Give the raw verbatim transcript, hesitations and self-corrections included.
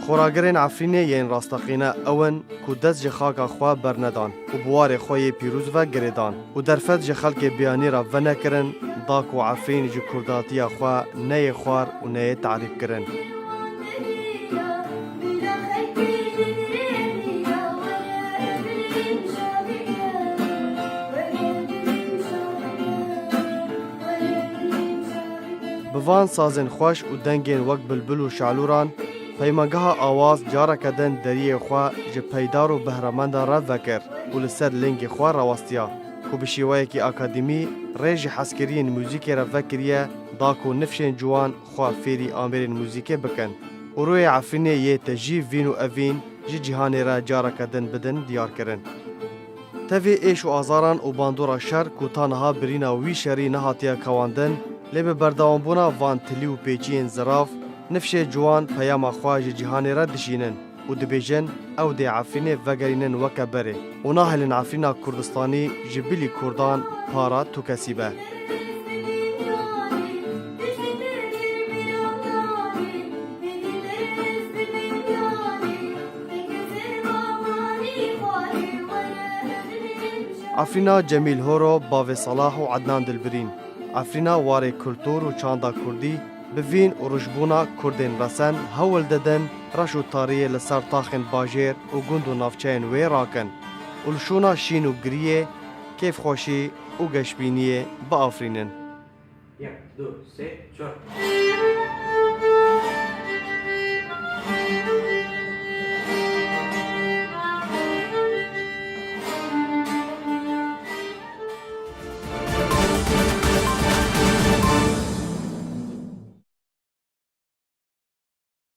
Xweragirên Efrînê yên rasteqîne ew in ku dest ji xaka xwe bernedan û bi warê xwe yê pîroz ve girêdan û derfet ji xelkê biyanî re venekirin, da ku Efrîn ji kurdatiya xwe neyê xwar û neyê tarîfkirin. Bi van sazên xweş û dengên wek bilbil û şalûran, peymangeha Awaz careke din deriyê xwe ji peydar û behremendan re vekir û li ser lingê xwe rawestiya, ku bi şêweyekî akademî rê ji hezkiriyên muzîkê re vekiriye, da ku nifşên ciwan xwe fêrî amêrên muzîkê bikin û rûyê Efrînê yê tejî vîn û evîn ji cîhanê re careke din bidin diyar kirin. Tevî êş û azaran û bandora şer ku ta niha birîna wî şerî nehatiye kewandin, lê bi berdewambûna van tilî û pêçiyên zirav, nifşê ciwan peyama xwe ji cîhanê re dişînin û dibêjin, ew dê Efrînê vegerînin weke berê û nahêlin Efrîna Kurdistanî ji bilî Kurdan para tu kesî be. Efrîna Cemîl Horo, bavê Salah û Ednan Dilbirîn. Efrîna warê kultur û çanda kurdî, bi vîn û rojbûna kurdên resen hewl didin, reş û tariyê li ser taxên bajêr û gund û navçeyên wê rakin û li şûna şîn û giriyê, kêfxweşî û geşbîniyê biafrînin. Yek, du, sê, çar.